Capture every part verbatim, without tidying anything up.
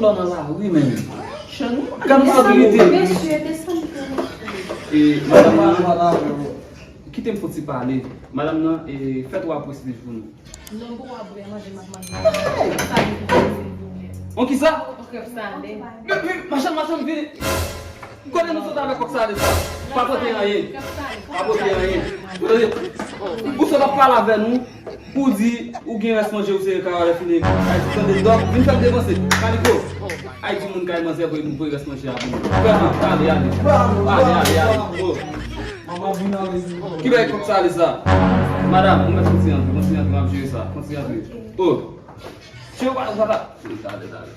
Lò nan lari, men. Gad maltrete. Mesye, desann pou mwen. E, madanm nan, kite m fon ti pale. Madanm nan, e, fè twa pwesij pou nou. Non, pou w ap bwè manje, m ap manje. Sa li pou mwen, silvouplè. On kisa? On krèp salé. Men, men, machann, machann, vini. Kote nou sot avèk kòk salé sa? Pa pote anyen. Pa pote anyen. Ou tande? Ou sot ap pale avè nou. Pou di ou gen rès manje ou sere kay la lè fini. Ayiti, tande, dòk, vin fè m devanse. Kaliko. Ayiti, moun kay manzè voye, voye rès manje a pou nou. Vrèman, ale, ale. Ale, ale, ale. Oh. Ki bagay kòk salé sa? Madanm, ou mèt kontinye antre, kontinye antre, m ap jere sa. Kontinye antre. Oh. Chè, wala, wala. Tande, tande.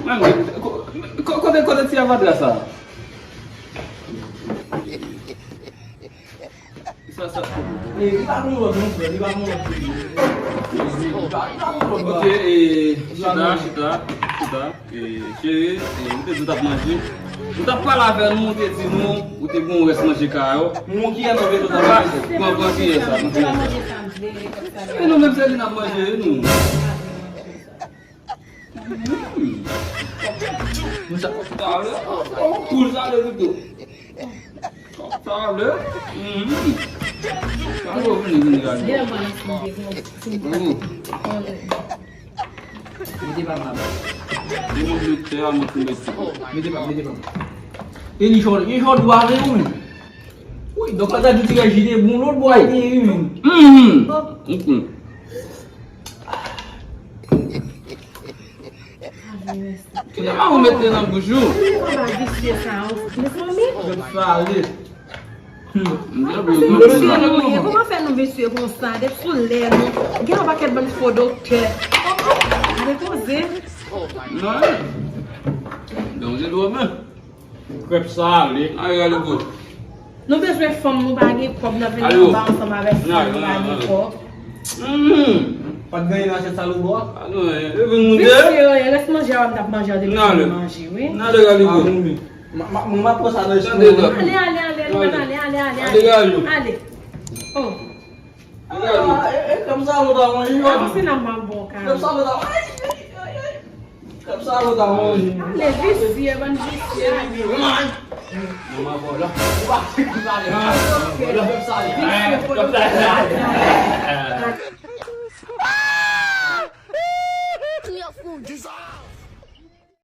Mami, ko-, ko-, kote, kote ti avadra sa? Sa, sa. E, li pa gon lòt non, frè, li pa gon lòt peyi. Li pa, li pa gon lòt. Ok, e, chita, chita, chita. E, cheri, e, ou te di w t ap manje. Ou t ap pale avè nou, ou te di nou, ou te gon rès manje kay la. Moun ki an anvè nou t ap manje. Pran, pran kiyè sa, pran kiyè sa. E nou menm se li n ap manje, wi, nou. Mwen sa kòk sa vle. Kòk poul sa vle pito. Kòk sa vle. Sa vle vini, vini gade. Mete pa m la. Li mwen vle tè a, mwen tou mete. Mete pa m, mete pa m. E li jòl, li jòl dwa vle ou menm. Wi, donk la ta di ti gaj jete bon lòt bwa wi menm. Mhm. Kile maman mete nan bouch ou? Kòman visye sa, mezanmi? Mwen salé. Hmm. Mwen visye nou ye. Kòman fè nou visye konsa? Depi sou lè nou gen yon pakèt bann fo doktè. Ale koze. Non. Donk se dwòl men. Krèp salé. Ay, ale go. Nou bezwen fanm, nou pa gen kòb, n ap vin anba ansanm avèk fanm, nou pa gen kòb. Hmm. Pa t gen lajan sa lou bò? Pa gen anyen. E vin moute. Visye, rès manje a, m t ap manje a depi m manje, wi. N ale gade go. Ma, ma, mwen m ap pran sa nan espas. Ale, ale, ale, ale, ale, ale, ale, ale. Ale gade. Ale. Oh. Ah, e, e, kòm sa ou ta manje, yo. Ah, se nan mal bon ka. Kòm sa ou ta, ay, ay, ay, ay. Kòm sa ou ta manje. Ale, visye, bann visye. Manman vòlò. Ou pa fè kòm sa, ale. Manman vòlò. Kòm sa, ale. Kòm sa, ale.